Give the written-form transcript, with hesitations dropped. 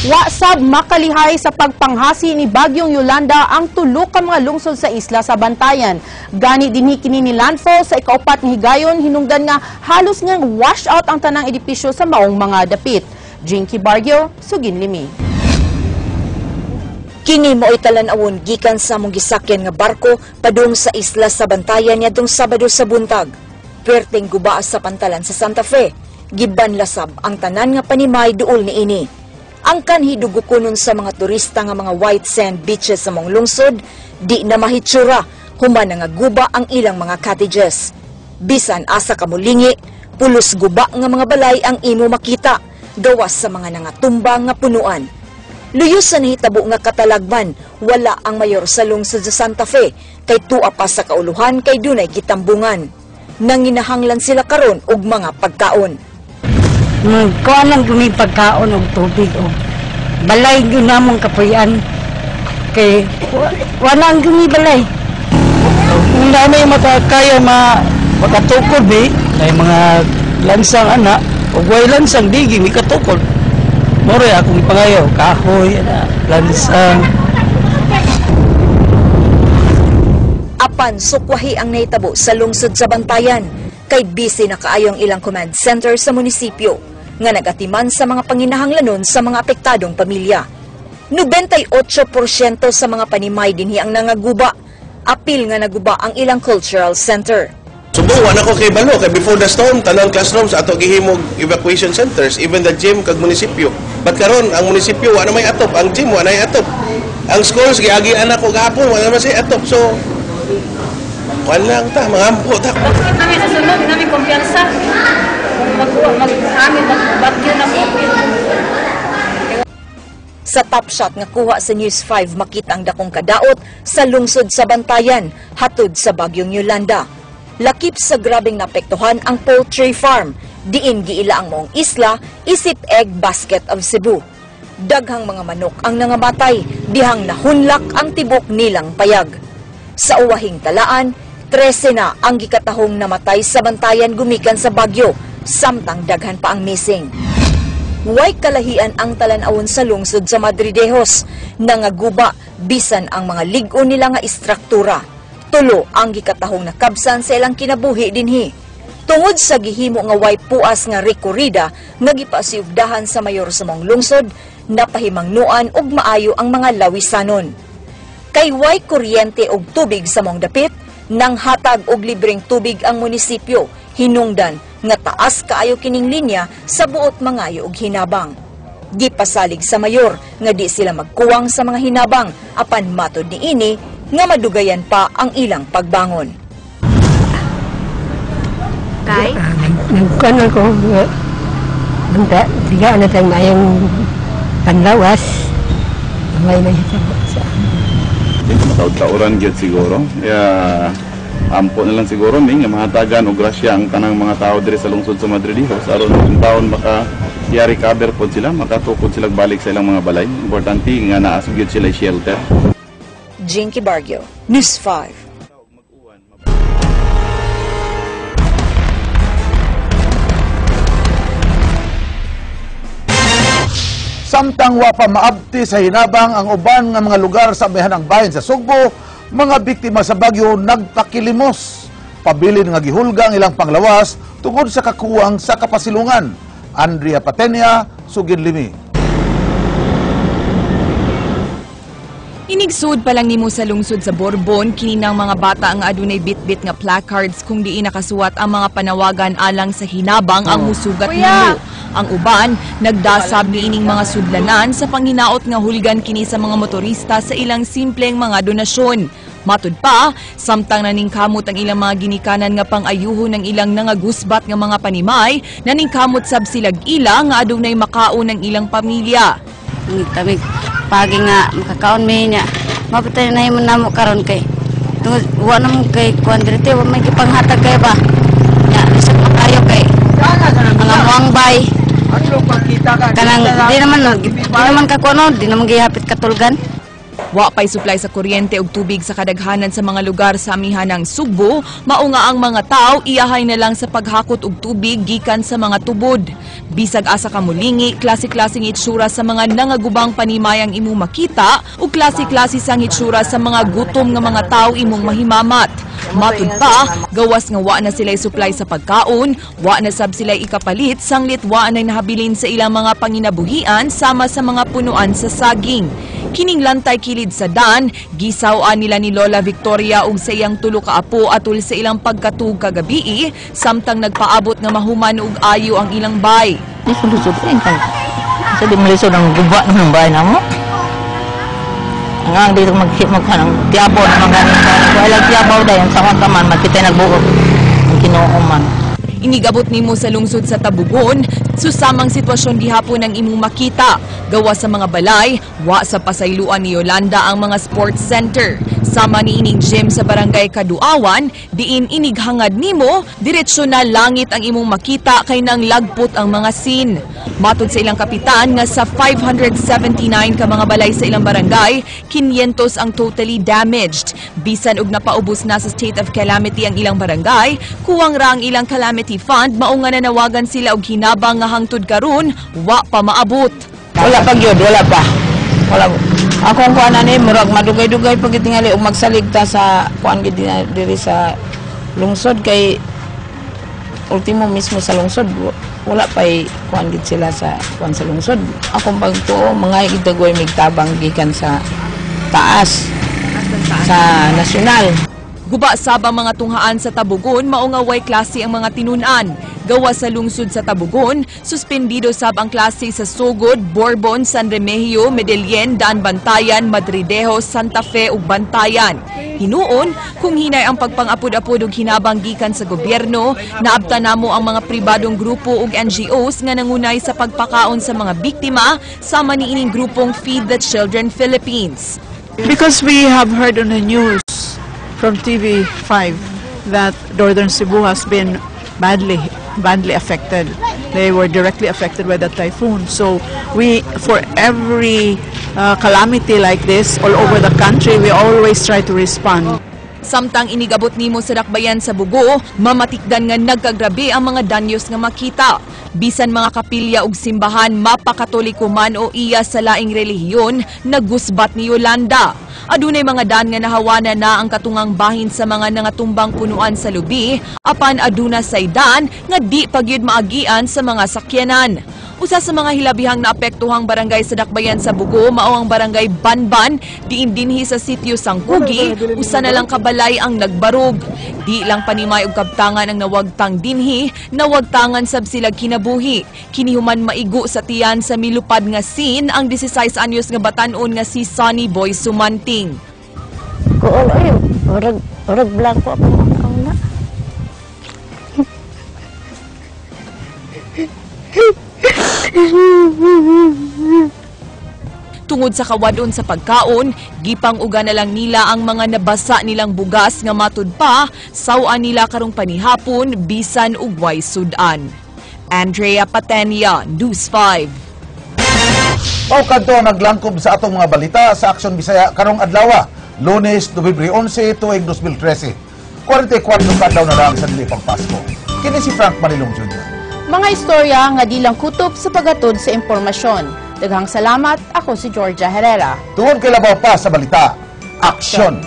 Wa sab makalihay sa pagpanghasi ni Bagyong Yolanda ang tulo ka mga lungsod sa isla sa Bantayan. Gani dinhi kini ni landfall sa ikaupat nga higayon, hinungdan nga halos nga wash out ang tanang edipisyo sa maong mga dapit. Jinky Bargio, Sugin Limi. Kini mo'y talan-awon gikan sa among gisakyan nga barko padung sa isla sa Bantayan niadtong Sabado sa buntag. Perteng guba sa pantalan sa Santa Fe. Gibanlasab ang tanan nga panimay duol niini. Ang kanhi dugukonon sa mga turista nga mga white sand beaches sa mong lungsod, di na mahitsura, human nga guba ang ilang mga cottages. Bisan asa ka mulingi, pulos guba nga mga balay ang imo makita, gawas sa mga nangatumba nga punuan. Luyos sa nahitabo nga katalagman, wala ang mayor sa lungsod sa Santa Fe, kay tua pa sa kauluhan kay dunay gitambungan. Nanginahanglan sila karon og mga pagkaon. Kuha lang gumi pagkaon og tubig og balay gyud namong kapuy-an kay wala ang gumi balay. Kung na may makakaya makatukod ni ay mga lansang ana og way lansang digi mi katukod. More akong ipangayo kahoy ana lansang. Apan sukwahi ang nahitabo sa lungsod sa Bantayan kay busy na kaayo ang ilang command center sa munisipyo nga nagatiman sa mga panginahanglanon sa mga apektadong pamilya. 98% sa mga panimay dinhi ang nangaguba. Apil nga naguba ang ilang cultural center. Subuan ako kay Balo, kay before the storm, tanang classrooms ato gihimog evacuation centers, even the gym kag munisipyo. But karon ang munisipyo wa na may atop, ang gym wa na may atop. Ang schools giagi anak ko gahapon wa na may atop. So kuan lang ta, mangampo ta. Bakit namin sa sunod, namin kumpiyansa. Mag-amin, mag-bagyo na po. Sa top shot nga kuha sa News 5, makita ang dakong kadaot sa lungsod sa Bantayan, hatod sa Bagyong Yolanda. Lakip sa grabeng naapektuhan ang poultry farm, diin giila ang maong isla, isip egg basket of Cebu. Daghang mga manok ang nangamatay, dihang nahunlak ang tibok nilang payag. Sa uwahing talaan, 13 na ang gikatahong namatay sa Bantayan gumikan sa bagyo, samtang daghan pa ang missing. Way kalahian ang talan-awon sa lungsod sa Madridejos, nangaguba bisan ang mga lig-on nila nga istruktura. Tulo ang gikatahong nakabsan sa ilang kinabuhi dinhi. Tungod sa gihimo nga way puas nga rekorida nga gipasiugdahan sa mayor sa mong lungsod, napahimangnuan og maayo ang mga lawisanon. Kay way kuryente og tubig sa mong dapit, nang hatag og libreng tubig ang munisipyo, hinungdan nga taas kaayo kining linya sa buot mangayo og hinabang. Gipasalig sa mayor nga di sila magkuwang sa mga hinabang apan matod niini nga madugayan pa ang ilang pagbangon. Kay? Nagkuan ko banta diga na tayong maayong panlawas. May mahitabo sa Mataud-tauran gyud siguro. Ya, ampo na lang siguro mi nga mahatagan og grasya ang tanang mga tao diri sa lungsod sa Madridejos aron kung taon maka recover pod sila, makatukod sila balik sa ilang mga balay. Importante nga naa gyud sila shelter. Jinky Bargio, News 5. Samtang wa pa maabti sa hinabang ang uban nga mga lugar sa amihanang bahin sa Sugbo, mga biktima sa bagyo nagpakilimos. Pabilin nga gihulga ang ilang panglawas tungod sa kakuwang sa kapasilungan. Andrea Patenia, Sugin Limi. Inigsud pa lang nimo sa lungsod sa Borbon, kini ng mga bata ang adunay bitbit nga placards kung diin nakasuwat ang mga panawagan alang sa hinabang ang musugat nimo. Ang uban, nagdasab niining mga sudlanan sa panghinaot nga hulgan kini sa mga motorista sa ilang simpleng mga donasyon. Matud pa, samtang naningkamot ang ilang mga ginikanan nga pang-ayuho ng ilang nangagusbat nga mga panimay, naningkamot sab silag ila nga adunay makaon ng ilang pamilya. Kami pagi nga makakaon mi niya. Mapatay na himo namo karon kay tungod wa namo kay kuan direte wa may gipanghatag kay ba. Nya lisod man kayo kay mga muang bay. Kanang di naman no, di naman ka kuno, di naman gihapit katulgan. Wa pay supply sa kuryente ug tubig sa kadaghanan sa mga lugar sa amihanang Sugbo, mao nga ang mga tao iyahay na lang sa paghakot og tubig gikan sa mga tubod. Bisag asa ka mulingi, klase-klaseng itsura sa mga nangagubang panimayang imong makita ug klase-klase sang itsura sa mga gutom nga mga tao imong mahimamat. Matud pa, gawas nga wa na sila'y supply sa pagkaon, wa na sab sila'y ikapalit sanglit wa na nahabilin sa ilang mga panginabuhian sama sa mga punuan sa saging. Kining lantay kilid sa dan, gisaw-an nila ni Lola Victoria ug sa iyang tulo ka apo atul sa ilang pagkatug kagabii, samtang nagpaabot nga mahuman og ayo ang ilang bay. Di lisod eh. Sa di malisod ang guba ng bahay namo. Ang dito magkuhan ang tiyabaw na mga wala tiyabaw dahil sa mga kaman magkita nagbuot ang Ginoo man. Inigabot nimo sa lungsod sa Tabugon, susamang sitwasyon gihapon ang imong makita. Gawa sa mga balay, wa sa pasayloan ni Yolanda ang mga sports center. Sama ni ining gym sa barangay Kaduawan, diin inighangad nimo, diretsyo na langit ang imong makita kay nang lagpot ang mga scene. Matod sa ilang kapitan nga sa 579 ka mga balay sa ilang barangay, 500 ang totally damaged. Bisan og napaubos na sa state of calamity ang ilang barangay, kuwang ra ang ilang calamity fund, mao nga nanawagan sila og hinabang nga hangtod karon wa pa maabot. Wala pa gyud, wala pa. Wala. Akong kuan ani murag madugay-dugay pag tingali og magsaligta sa kuan gid diri sa lungsod kay ultimo mismo sa lungsod wala pay kuan gid sila sa kuan sa lungsod. Akong pagtuo mga gitagoy migtabang gikan sa taas sa nasyonal. Guba sab ang mga tunghaan sa Tabugon, mao nga way klase ang mga tinun-an. Gawa sa lungsod sa Tabugon, suspendido sab ang klase sa Sogod, Borbon, San Remigio, Medellin, Daan Bantayan, Madridejos, Santa Fe ug Bantayan. Hinuon, kung hinay ang pagpangapud-apud og hinabang gikan sa gobyerno, naabtan namo ang mga pribadong grupo ug NGOs nga nangunay sa pagpakaon sa mga biktima sama niining grupong Feed the Children Philippines. Because we have heard on the news from TV5 that Northern Cebu has been badly affected. They were directly affected by the typhoon. So we, for every calamity like this all over the country, we always try to respond. Samtang inigabot nimo sa dakbayan sa Bugo, mamatikdan nga nagkagrabe ang mga danyos nga makita. Bisan mga kapilya ug simbahan, mapakatoliko man o iya sa laing relihiyon, nagusbat ni Yolanda. Adunay mga dan nga nahawana na ang katungang bahin sa mga nangatumbang punuan sa lubi, apan aduna say dan nga di pagyud maagian sa mga sakyanan. Usa sa mga hilabihang naapektuhang barangay sa dakbayan sa Bugo mao ang barangay Banban, diin dinhi sa sitio Sangkugi, usa na lang kabalay ang nagbarog. Di lang panimay og kabtangan ang nawagtang dinhi, nawagtangan sab sila kinabuhi. Kini human maigo sa tiyan sa milupad nga scene ang 16 anyos nga batan-on nga si Sonny Boy Sumanting. Kuol ay urag blanco ako una. Tungod sa kawadon sa pagkaon, gipang-uga na lang nila ang mga nabasa nilang bugas nga matud pa, saw-an nila karong panihapon bisan og way sud-an. Andrea Patenia, News 5. Mao kadto ang naglangkob sa atong mga balita sa Aksyon Bisaya karong adlaw, Lunes, Nobyembre 11, tuig 2013. 44 ka adlaw na lang sa dili pang Pasko. Kini si Frank Manilong Jr. Mga istorya nga di lang kutob sa paghatod sa impormasyon. Daghang salamat, ako si Georgia Herrera. Tungod kay labaw pa sa balita, Aksyon!